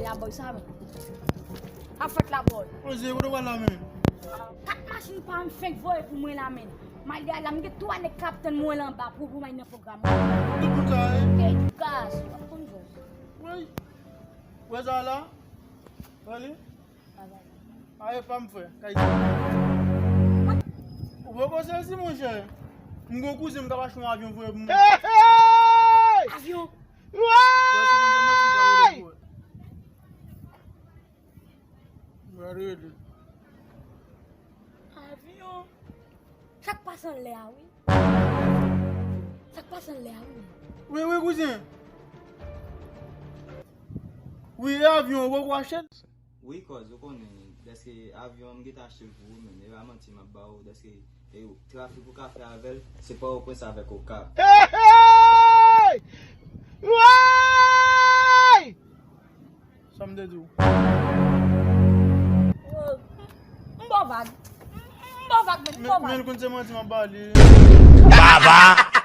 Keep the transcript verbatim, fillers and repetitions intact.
La boy sa men. Ap fèt la boy. Oze, kote w pral la men? Kat machin pa m fenk voye pou mwen la men. Malgre la m gen twa nèg k ap tann mwen la anba pou pou mwen nan pwogram. Tout moun sa ye? Ke di gaz. Ap konn jwè. Woy. Wè sa la? Wè li? Aye pa m frè. Kay sa. Ou poko sezi monchè. M gon kouzen m k ap achte yon avyon voye pou mwen. Avyon? Woy! Mwen rele. Avyon. Sa k pase anlè a wi. Sa k pase anlè a wi. Wi, wi, kouzen. Wi, e avyon ou poko achte l? Wi, cause ou konnen, dèske avyon an m gentan achte l pou ou menm. E pa manti m ap ba ou, dèske e trafik ou ka fè avè l, se Pòtoprens avèk Okap. Hey, hey! Woy! Sa m te di w. M ba w vag. M ba w vag, men m ba w vag. Men, men l konn se manti m ap ba li. Baba!